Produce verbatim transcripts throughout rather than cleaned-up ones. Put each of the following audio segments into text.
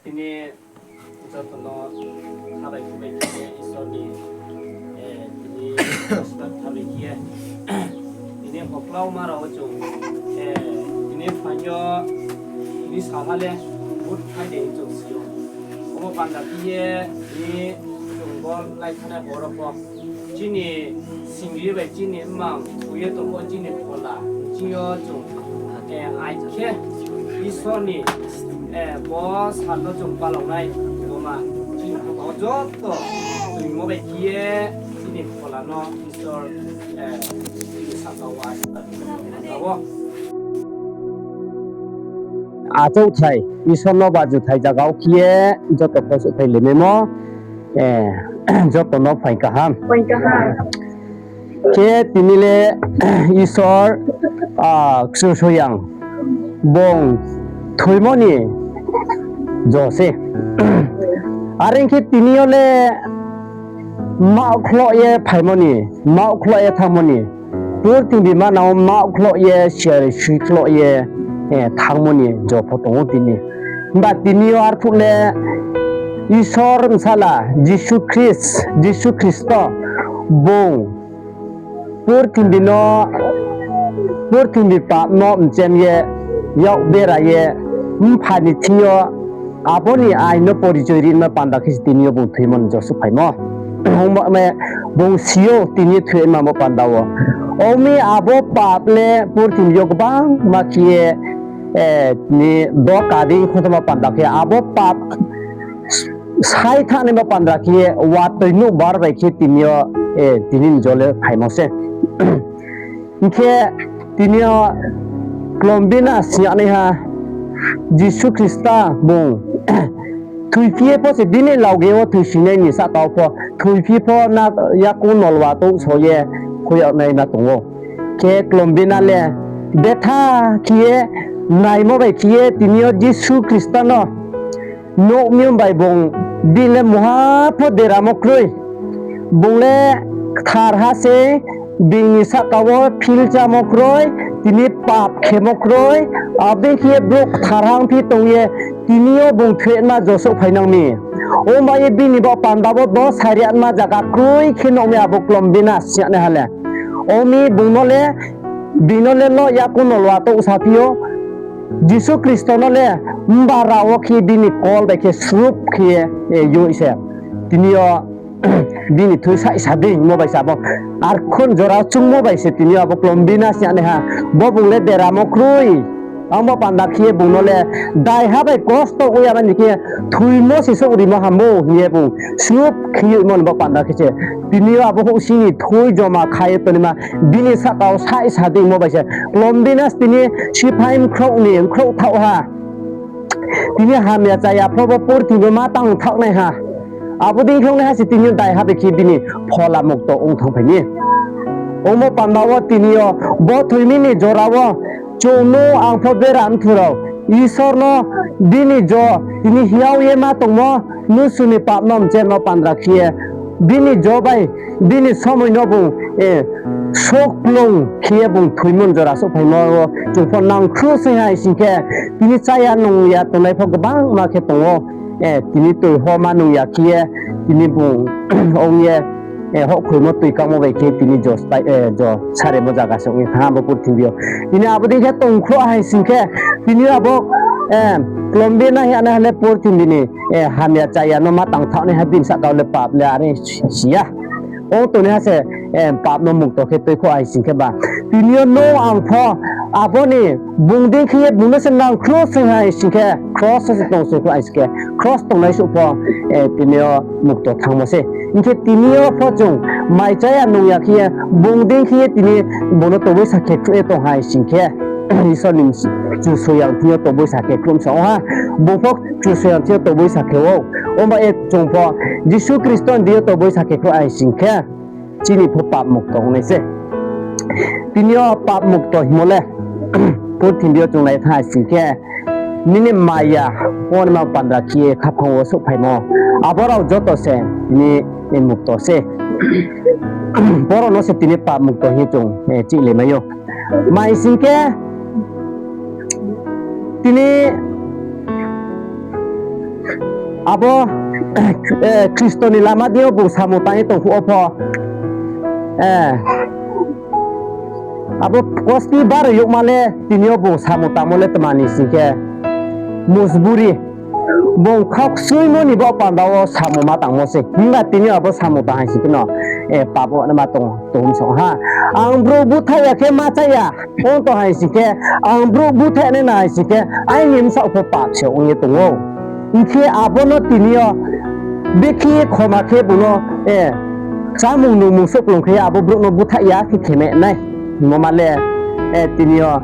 Tini joto no khabai khubai khe Isor ni, eh, tini Isor khabai khe, tini hoklauma rao chung, eh, tini phaing yo, tini sal ha le Good Friday hing chung si ou. Omo panda khe ye, tini chung bo lai thanngnai borok pho chini singri bai chini mmang thui ye tongpho chini phola, chini yo chung, eh, ai khe Isor ni, eh, bo sal no chung palaunai, boma chini phola joto tuimo bai khe ye chini phola no Isor, eh, chini saka wo achouhthai, Isor no bajuthai jaga wo khe ye joto pho souhphai lemaimo, eh, joto no phaing kaham. Khe tini le Isor, ah, Kchusoyang bung thoimo ni jo se. Are ong khe tini yo le maohkhloh ye phaimo ni, maohkhloh ye thanngmo ni, purthimbi manang wo maohkhloh ye, siyari suikhloh ye, eh, thanngmo ni jo pho tong ou tini. Himba tini yo arphuh le Isor bsala Jisu Khrist, Jisu Khristo bung purthimbi no, purthimbi pap no mchem ye, yak bera ye, mpha ni thing yo, abo ni ain no porichoi rima panda khe se tini yo bung thoimo ni jo souhphaimo. Ongba me bung si ou tini yo thoima bo panda wo. Ong mi abo pap le purthimbi yo gbangma khe ye, eh, ni doka dei khotoma panda khe abo pap sai thanngnaima panda khe ye watoi nuhbar bai khe tini yo, eh, tini ni jo le phaimo se. Hing khe tini yo klombina siyaknaiha Jisu Khrista bung thoiphi ye pho se bini lauge wo thoisoinai ni sahka wo pho thoiphi pho na yakoung nolwa touhsao ye khui yagnaima tong ou. Khe klombina le betha khe ye naimo bai khe ye tini yo Jisu Khrista no nuh mi bai bung bini le mungha pho deramo kroi. Bung le ktharha se, bini sahka wo philchamo kroi, tini pap khemo kroi, abo dei khe ye brouh ktharha ongphi tong ye, tini yo bung thoima jo souhphai nang mi. Ongba ye bini baoh panda wo bo sariatma zaga kroi khe nuh mi abo klombina siyaknaiha le. Ong mi bung no le, bini no le lo yakoung nolwa touhsa phi ou. Jisu Khristo no le mba rao wo khe bini kol bai khe srup khe ye, eh, yoi se. Tini yo bini thui saisa dei mo bai se abo. Arkhon jora chungmo bai se tini yo abo klombina siyaknaiha. Bo bung le deramo kroi. Abo panda khe ye bung no le daiha bai kosto ong ya mani khe thoimo se souh rimo ham ou hing ye bung srup khe yoimo ni bo panda khe se. Tini yo abo houhsing ni thui joma kha ye tongnaima bini sahka wo saisa dei mo bai se. Klombina se tini siphai mkhrouh ni mkhrouh thaoh ha. Tini hamya chaya pho bo purthimbi yo ma tang thaohnaiha. Abo dei khe ongnaiha se tini yo daiha bai khe bini phola mukto ong thanngphai mi. Omo panda wo tini yo bo thoimi ni jora wo chung no ang pho bera mthu rao Isor no bini jo tini hiyao ye ma tongmo mnusu ni pap no mchem no panda khe ye bini jo bai bini somoi no bung, eh, sokplung khe ye bung thoimo ni jora souhphaimo wo chung pho nangkhruh sing hai sing khe tini chaya nung ya tongnai pho gbangma khe tong ou. Eh, tini toi ho ma nung ya khe ye tini bung ong ye, eh, houhkhoimo toi kamo bai khe tini jo spai, eh, jo saremo zaga se ong ye thanng bo purthimbi yo. Tini abo dei khe tongkhruh hai sing khe tini abo, eh, klombina hing ye nai ha le purthimbi ni, eh, hamya chaya no ma tang thaohnaiha bini sahka wo le pap le are si ya. Ong tongnaiha se, eh, pap no mukto khe tuikhruh hai sing khe ba. Tini yo no ang pho abo ni bung dei khe ye bung no se nangkhruh sing hai sing khe, kros wo se tong sing khruh hai sing khe, kros tongnai suh pho, eh, tini yo mukto thanngmo se. Hing khe tini yo pho chung mai chaya nung ya khe ye, bung dei khe ye tini bung no toboi sa khe khruh ye tong hai sing khe, Isor ni Kchusoyang thing yo toboi sa khe khruh msa ong ha, bung pho Kchusoyang thing yo toboi sa khe ou. Ongba ye chung pho Jisu Khristo ni deing yo toboi sa khe khruh hai sing khe, chini pho pap mukto ong nai se. Tini yo pap mukto hingmo le, purthimbi yo chung nai thanng hai sing khe, nini maya, pon ma panda khe ye khaphang wo souhphaimo. Abo rao joto se tini mukto se. Borok no se tini pap mukto hing ye chung, eh, chih le mai ou. Mai sing khe, tini abo, eh, Khristo ni lama deing yo bung samung tang ye tong phuh wo pho, eh, abo kosti baro youhma le tini yo bung samung tangmo le tma ni sing khe, mojburi. Bung khakchuimo ni baoh panda wo samung ma tangmo se. Himba tini yo abo samung tang hai sing kheno, eh, pap wo naima tong, tong song ha. Ang brouh búthaih ya khe ma chá ya ong tong hai sing khe, ang brouh búthaih nai na hai sing khe, aini bsaoh pho pap se ong ye tong ou. Hing khe abo no tini yo bekhe khoma khe bung no, eh, chámung nungmung souhplung khe abo brouh no búthaih ya khe kheme nai. Hingmo ma le, eh, tini yo,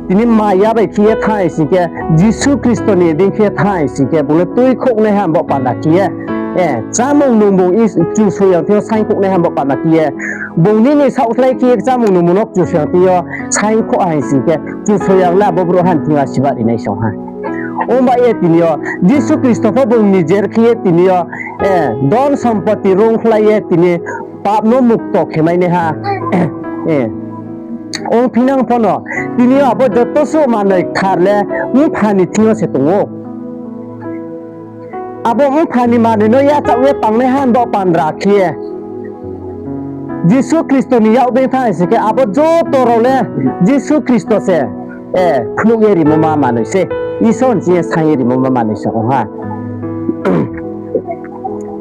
tini maya bai khe ye thanng hai sing khe, Jisu Khristo ni deing khe thanng hai sing khe, bung le tuikhouhnaiha baoh panda khe ye, eh, chámung nungmung i Kchusoyang thing yo saingkhouhnaiha baoh panda khe ye, bung nini saohkhlai khe ye chámung nungmung no Kchusoyang thing yo saingkhouh hai sing khe, Kchusoyang le abo brouhha ni thing yo asirbad ri nai song ha. Ongba ye tini yo Jisu Khristo pho bung nijer khe ye tini yo, eh, dhon sompoti rungkhlai ye tini pap no mukto khe mai naiha, eh, ongphinang pho no, tini yo abo joto suh manoi kthar le Mpha ni thing yo se tong ou. Abo Mpha ni manoi no yachaoh ye tangnaiha baoh panda khe ye, Jisu Khristo ni yak dei thanng hai sing khe, abo joto rao le Jisu Khristo se, eh, phnuh ye rimo ma manoi se, Isor ni ching ye saing ye rimo ma manoi se ong ha.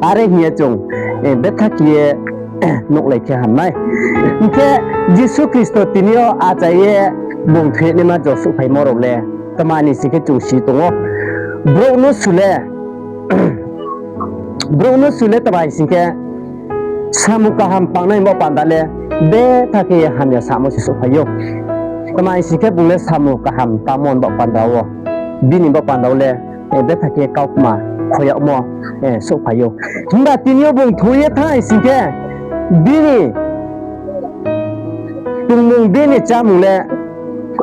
Are hing ye chung, eh, betha khe ye, nuhlai khe ham nai. Hing khe Jisu Khristo tini yo achai ye bung thoinaima jo souhphaimo rao le tma ni sing khe chung si tong ou. Brouh no su le, brouh no su le tma hai sing khe, samung kaham tangnai baoh panda le betha khe ye hamya samo se souhphai ou. Tma hai sing khe bung le samung kaham tangmo baoh panda wo, bini baoh panda wo le, eh, betha khe kaukma kho yagmo, eh, souhphai ou. Himba tini yo bung thoi ye thanng hai sing khe, bini tongmung bini chámung le,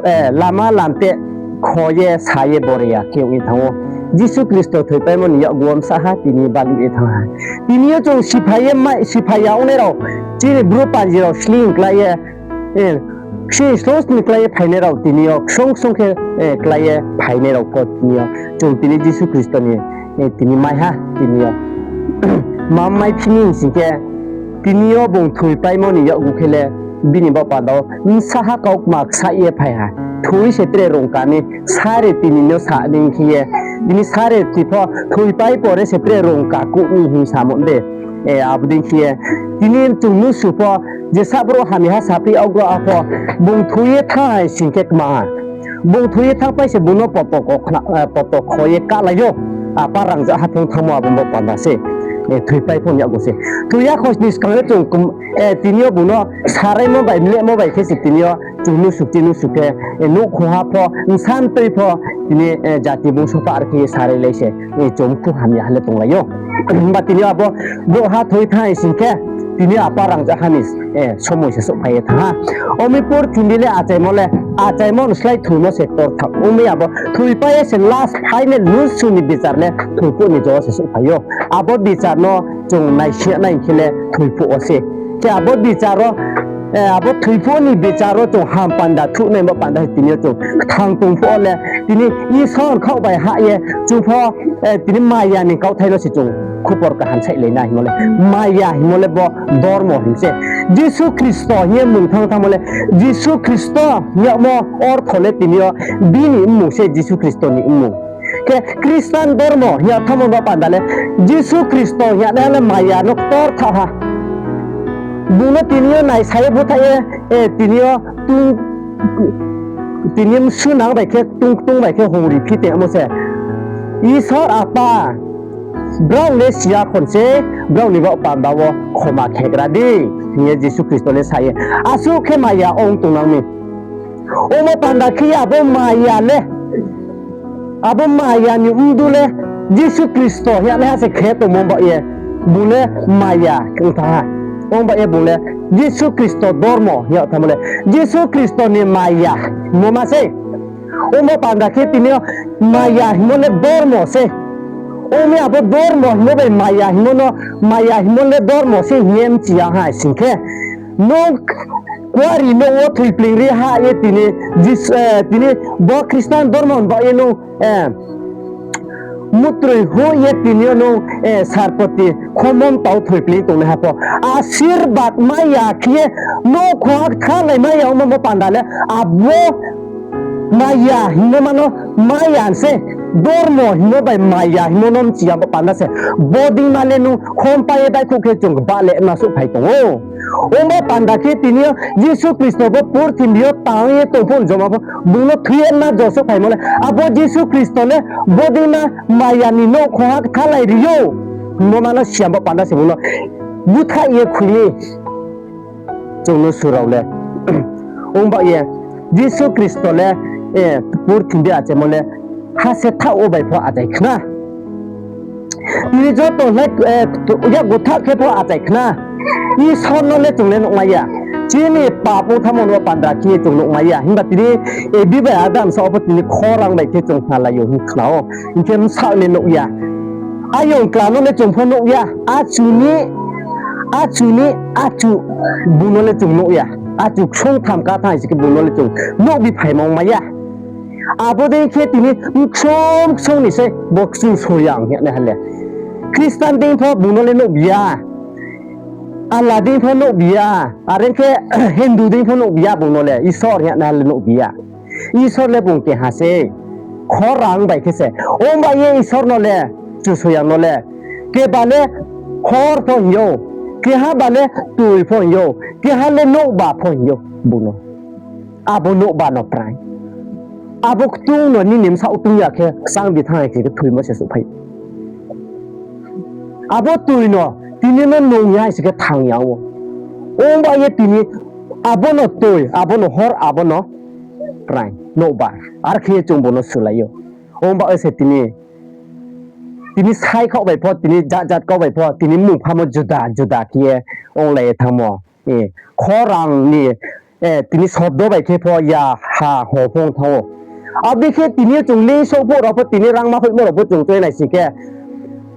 eh, lama lamte kho ye sa ye bore ya khe ong ye thanng ou. Jisu Khristo thoipaimo ni yakgu wo bsa ha tini baluh ye thanng ha. Tini yo chung siphai ye mai, siphai ya ongnai rao, chini bru panji rao sleing klái ye, eh, ksin slongsni klái ye phainai rao tini yo ksong ksong khe, eh, klái ye phainai rao pho tini yo chung tini Jisu Khristo ni, eh, tini mai ha tini yo. Ma mai phini hing sing khe, tini yo bung thoipaimo ni yakgu khe le bini baoh panda wo bsa ha kaukma ksaih ye phai ha. Thoi se tre rungka mi, sare tini no sa dei khe ye, tini sare ti pho thoipai pore se tre rungka kuh mi hing samo de. Eh, abo dei khe ye, tini chung nusu pho, jesa brouh hamya ha saphi augro a pho, bung thoi ye thanng hai sing khe kma ha. Bung thoi ye thanngpai se bung no poto kho ye kahlai ou, apa rangzag haphung thanngmo abo baoh panda se, eh, thoipai pho yakgu se. Thoi ya khosni skang le chung, eh, tini yo bung no saraimo bai, mlehmo bai khe se tini yo chung nusu chi nusu khe, eh, nouhkhong ha pho, bsa mtoi pho, tini, eh, jati bungso pah khe ye sarai lai se, eh, chung mkhu hamya ha le tonglai ou. Himba tini yo abo brouhha thoi thanng hai sing khe, tini yo apa rangzag ha ni, eh, somoi se souhphai ye thanng ha. Omi purthimbi le achaimo le, achaimo ni slái thoimo se ktor thanng. Omi abo thoipai ye se last final nusu ni bichar le thoiphuh ni jo wo se souhphai ou. Abo bichar no chung naisi nai khe le thoiphuh wo se. Khe abo bichar wo, eh, abo thoiphuh ni bichar wo chung ham panda thuhnai baoh panda se tini yo chung kthang tong phuh wo le, tini Isor khaoh bai hah ye chung pho, eh, tini maya ni kauthai no se chung khupor kaham saihlai na hingmo le. Maya hingmo le bo dormo hing se. Jisu Khristo hing ye mmung thanng thanngmo le, Jisu Khristo hing yagmo ortho le tini yo bini mmung se, Jisu Khristo ni mmung. Khe Khristan dormo hing ya thanngmo baoh panda le, Jisu Khristo hing ya nai le maya no ktor thaoh ha. Bung no tini yo naisa ye búthaih ye, eh, tini yo tung, tini yo msunang bai khe, tung ktung bai khe hongri phi tongmo se. Isor Apa, brao le siya khon se, brao ni baoh panda wo khoma khegra di, hing ye Jisu Khristo le sa ye. Asuh khe maya ong tongnang mi. Omo panda khe ye abo maya le, abo maya ni mdu le, Jisu Khristo hing ya naiha se khe tongmo baoh ye, bung le maya ong thanng ha. Ong baoh ye bung le Jisu Khristo dormo hing ya thanngmo le, Jisu Khristo ni maya hingmo ma sei. Omo panda khe tini yo maya hingmo le dormo se. Omi abo dormo hingmo bai maya hingmo no, maya hingmo le dormo se hing ye mchi ya ha sing khe, nung kuari nouh wo thoipling ri ha ye tini, eh, tini bo Khristan dormo ni baoh ye nung, eh, mutroi hoih ye tini yo nung, eh, sarpoti khomom tau thoi pleing tongnaiha pho, asirbad mai ya khe ye, nouhkhong ha kthalai mai ya ongmo panda le, abo maya hingmo ma no, maya se, dormo hingmo bai maya hingmo no mchi ya bo panda se, bodei ma le nung khompai ye baihkhouh khe chung gba le ma souhphai tong ou. Ongba panda khe tini yo Jisu Khristo bo purthimbi yo tang ye tong pho joma pho, bung no thoi ye ma jo souhphaimo le, abo Jisu Khristo le bodei ma maya ni nouhkhong ha kthalai ri ou. Hingmo ma no siya bo panda se bung no búthaih ye khui ni. Chung no surao le. Ongba ye, Jisu Khristo le, eh, purthimbi achaimo le, ha se thaoh wo bai pho achai khna. Tini joto le, eh, yakgu thaoh khe pho achai khna. Isor no le chung le nuhmai ya. Chini pap ong thanngmo no panda khe chung nuhmai ya. Himba tini Ebi bai Adam sa wo pho tini khorang bai khe chung khnalai ou hing khna ou. Hing khe bsa le nuh ya. Ayong kla no le chung pho nuh ya. Achu ni, achu ni, achu bung no le chung nuh ya. Achu ksung tham ka thanng hai se khe bung no le chung nuh bi phaimo ongmai ya. Abo dei khe tini ksung ksung ni se bo Kchusoyang hing ye nai ha le. Christian dei pho bung no le nuh ya. Allah dei pho nuh ya. Are khe Hindu dei pho nuh ya bung no le. Isor hing ye nai ha le nuh ya. Isor le bung keha se. Khorang bai khe se. Ongba ye Isor no le, Kchusoyang no le, keba le hor pho hing ou, keha ba le toi pho hing ou, keha le nouhba pho hing ou bung no. Abo nouhba no prai. Abo ktung no nini bsaoh tong ya khe kchang bi thanng hai khe thoimo se souhphai. Abo toi no tini no nung ya hai se khe thanng ya ou. Ongba ye tini abo no toi, abo no hor, abo no prai, nouhba. Are khe ye chung bung no sulai ou. Ongba ye se tini, tini sai khaoh bai pho, tini jat jat kau bai pho, tini mungphamo juda juda khe ye onglai ye thanngmo. Eh, khorang ni, eh, tini sobdo bai khe pho ya ha ho phung thanng ou. Abo dei khe tini yo chung leing souh phuh rao pho tini rangma hoihmo rao pho chung tui nai sing khe,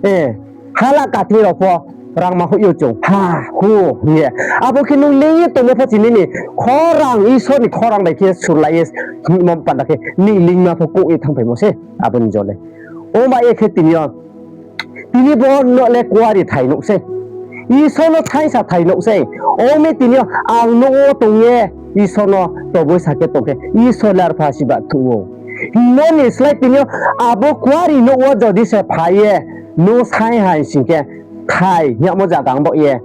eh, hala kathing rao pho rangma hoih ou chung, ha, hu, hing ye. Abo khe nung leing ye tongmo pho se nini khorang, Isor ni khorang bai khe surlai ye hingmo panda khe nini leingma pho kouh ye thanngphaimo se abo ni jo le. Ongba ye khe tini yo, tini bo no le kuari thai nuh sei. Isor no thaisa thai nuh sei. Ong mi tini yo ang nouh wo tong ye Isor no toboi sa khe tong khe Isor le arpha siba thuh ou. Hingmo ni slái tini yo abo kuari nouh wo jodi se phai ye nung sai hai sing khe thai hing yagmo zaga ang baoh ye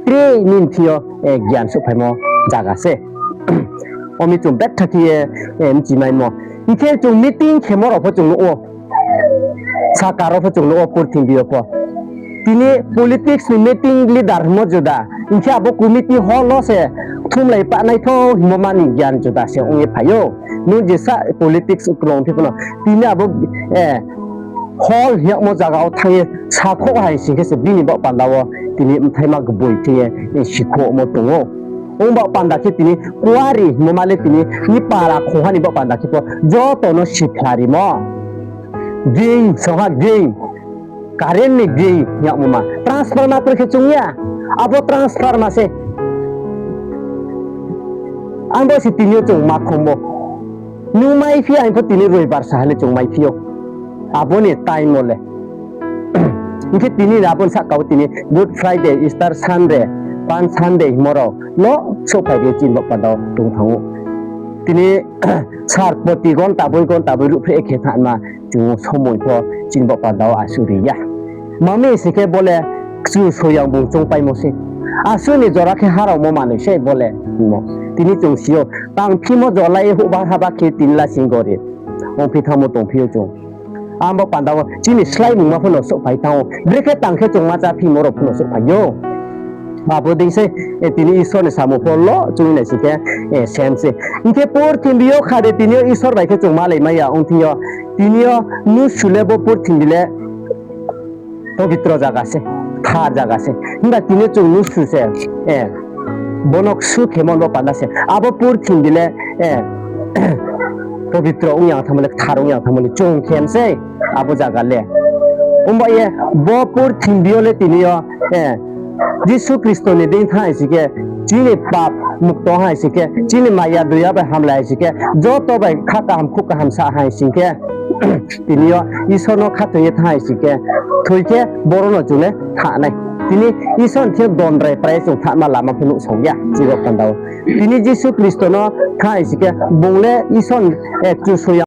tre nini thing yo, eh, gian souhphaimo zaga se. Omi chung betha khe ye, eh, mchimaimo. Hing khe chung meeting khemo rao pho chung nuh ou. Saka rao pho chung nuh ou purthimbi yo pho. Tini politics ni meeting leader hingmo juda. Hing khe abo committee hall wo se kthumlai pahnai pho hingmo ma ni gian juda se ong ye phai ou. Nung jesa politics krung phi pho no. Tini abo, eh, hall hing yagmo zaga wo thanng ye sakhouh hai sing khe se bini baoh panda wo tini bthaima gboi khe ye, eh, sikhouhmo tong ou. Ong baoh panda khe tini kuari hingmo ma le tini ni para khongha ni baoh panda khe pho joto no siphlai rimo. Ging, songha ging, current ni ging hing yagmo ma. Transformer kroi khe chung ya, abo transformer se. Ang bo se tini yo chung ma khom ou. Nung maiphi ya hing pho tini roibar sa ha le chung maiphi ou. Abo ni time wo le. Hing khe tini abo ni sahka wo tini Good Friday, Easter Sunday, Palm Sunday hingmo rao no souhphai ye chini baoh panda wo tong thanng ou. Tini sar proti gonta boi gonta boi ruhphreh khe thanngma chung somoi pho chini baoh panda wo asuh ri ya. Mami sing khe bo le Kchusoyang bung choungpaimo se. Asuh ni jora khe haraomo manoi se bo le hingmo. Tini chung si ou, tangphimo jolai houhba haba khe tini lasing gori ongphi thanngmo tongphi ou chung. Ang bo panda wo chini sláimungma pho no souhphai thanng ou. Brekhe tang khe chung ma cháphimo rao pho no souhphai ou. Abo dei se, eh, tini Isor ni samung pho lo chung nai sing khe, eh, sem se. Hing khe purthimbi yo kha de tini yo Isor bai khe chung malai mai ya ong thing yo. Tini yo mnusu le bo purthimbi le pobitro zaga se, kthar zaga se. Himba tini yo chung mnusu se, eh, bo no ksu khemo ni bo panda se. Abo purthimbi le, eh, pobitro ong ya thanngmo le, kthar ong ya thanngmo le chung khem se abo zaga le. Ongba ye bo purthimbi yo le tini yo, eh, Jisu Khristo ni deing thanng hai sing khe, chini pap mukto hai sing khe, chini maya doya bai hamlai hai sing khe, joto bai kha kaham khub kaham sa hai sing khe, Tini yo Isor no khathoi ye thanng hai sing khe, thoi khe boro no chung le thanng nai. Tini Isor ni thing yo dondrai prai ye chung thanngma lama pho nuhsao ya, chibo panda ou. Tini Jisu Khristo no thanng hai sing khe, bung le Isor, eh, Kchusoyang